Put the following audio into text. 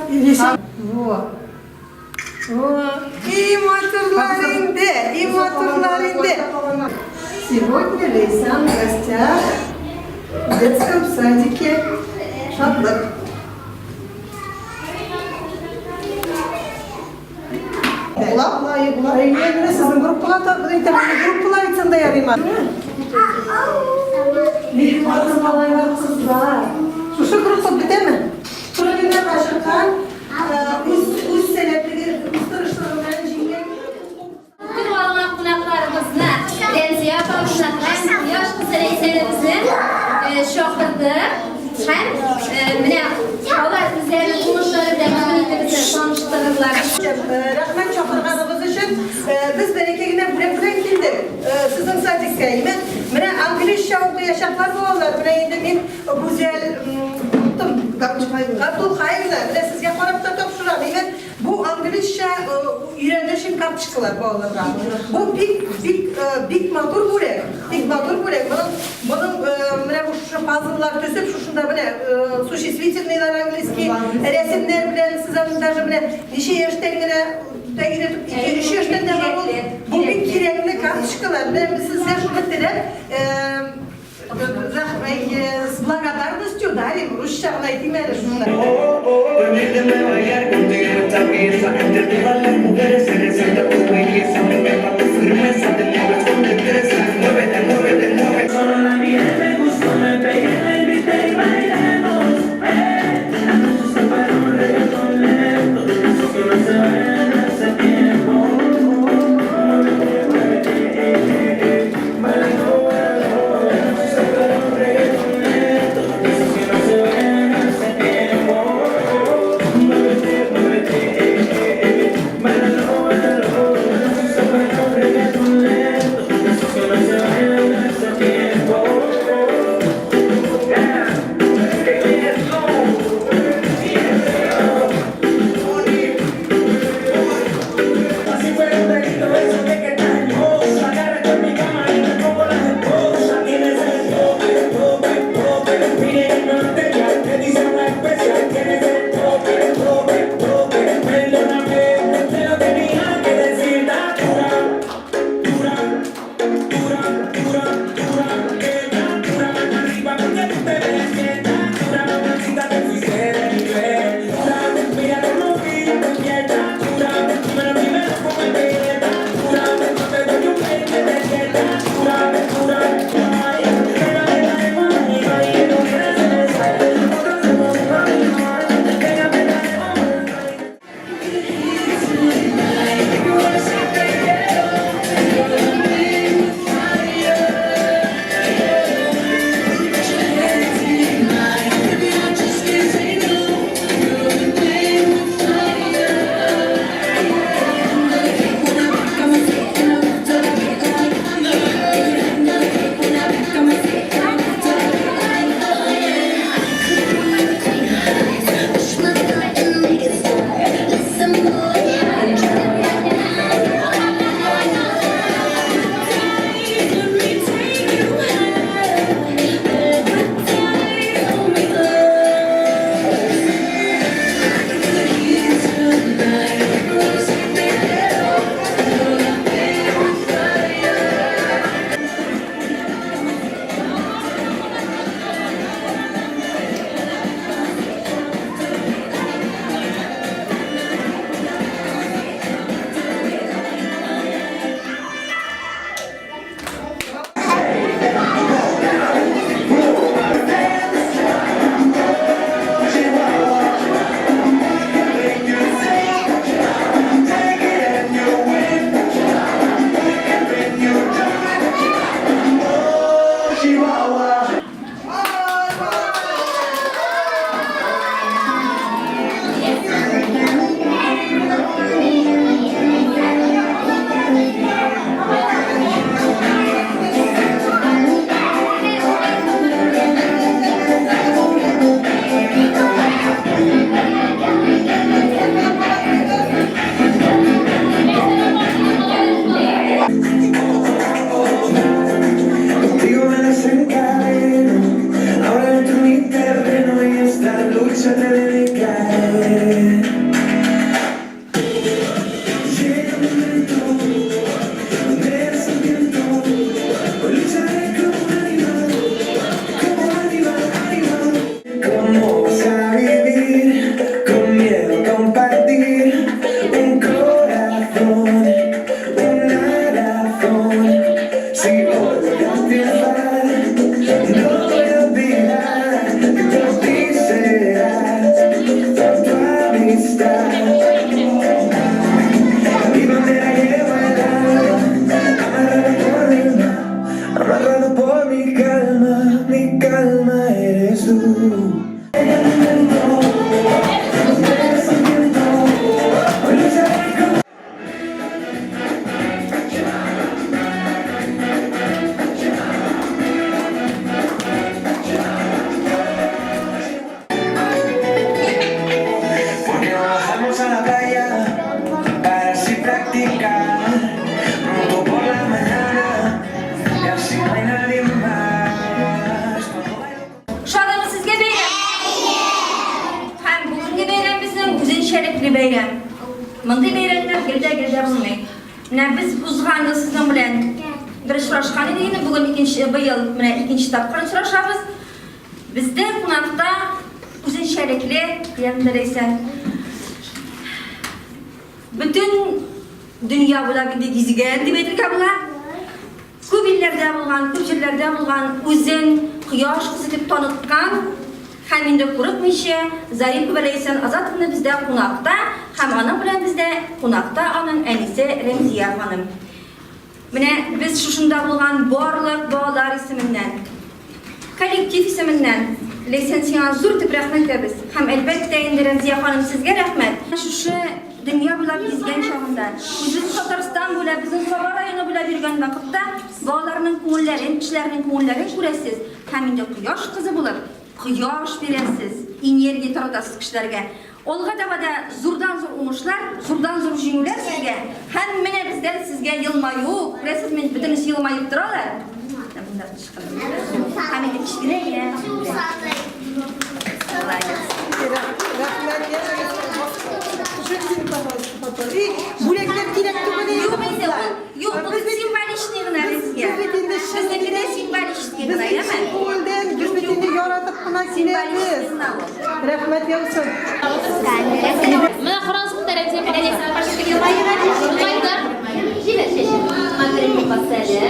Во. Во. И матурлар инде, и матурлар инде. Сегодня Лейсан в гостях в детском садике Шатлык. Була, була. Әйе, менә сезнең группага та группалар итсәң дә ярыймы? Бик матур малайлар, кызлар. Шушы группа бетәме? Турында чыккан, үз үз сәләтлеге, үз тырышлыгы белән җиңгән. Көтеп алган кунакларыбызны, Рәмзия апабызны һәм Кояш кызы Рәйсәнебезне чакырды. Һәм менә алар үзләренең уңышлары белән бүген инде безне таныштырырлар. Рәхмәт чакырганыгыз өчен. Без бәләкәй генә бүләк белән килдек сезнең садикка. Имән, менә английча укыячаклар балалар. Менә инде мин Гүзәл оныттым, Габдулхаевна, менә сезгә карап та тапшырам. Имән, бу английча өйрәнер өчен карточкалар балаларга. Бу бик, бик, бик матур бүләк. Бик матур бүләк. Моның, моның менә бу шушы пазллар төзеп, шушында менә существительныйлар английский, рәсемнәр белән сез аны даже менә ничә яшьтән генә дә өйрәтеп, 2-3 яшьтән дә бар ул. Бу бик кирәкле карточкалар. Менә без сезгә шуны теләп, с благодарностью дарим, русча гына әйтим әле шуны. Үзенчәлекле бәйрәм. Мондый бәйрәмнәр гел дә гел дә булмый. Менә без узган ел сезнең белән бер очрашкан идек инде, бүген икенче, быел менә икенче тапкыр очрашабыз. Бездә кунакта үзенчәлекле, ягъни Ләйсән, бөтен дөнья буйлап инде гизгән дип әйтергә була. Күп илләрдә булган, күп җирләрдә булган, үзен кояш кызы дип таныткан һәм инде курыкмыйча Зарипова Ләйсән Азатовна бездә кунакта һәм аның белән бездә кунакта аның әнисе Рәмзия ханым. Менә без шушында булган барлык балалар исеменнән, коллектив исеменнән, Ләйсән, сиңа зур итеп рәхмәт әйтәбез. Һәм, әлбәттә инде, Рәмзия ханым, сезгә рәхмәт. Шушы дөнья буйлап гизгән чагында, үзебезнең Татарстан буйлап, безнең Саба районы буйлап йөргән вакытта балаларның күңелләрен, кешеләрнең күңелләрен күрәсез һәм инде кояш кызы булып, кояш бирәсез, энергия таратасыз кешеләргә. Алга таба да зурдан-зур уңышлар, зурдан-зур җиңүләр сезгә һәм менә бездән сезгә елмаю, күрәсезме, бөтенесе елмаеп торалар. Һәм инде кечкенә генә. Молодец. Рәхмәт, Бүләкләр кирәк түгел Юк инде, ул, юк, ул символичный гына безгә. Без бит инде чын Безнеке дә символический Без гына, бит чын яме? күңелдән, без бит инде яратып кына киләбез. Рәхмәт яусын. Менә карагыз монда Рәмзия апа. Әнә сиңа каршы елмаеп. Елмайды. Җибәр чәчен. Афәрин, Басәле.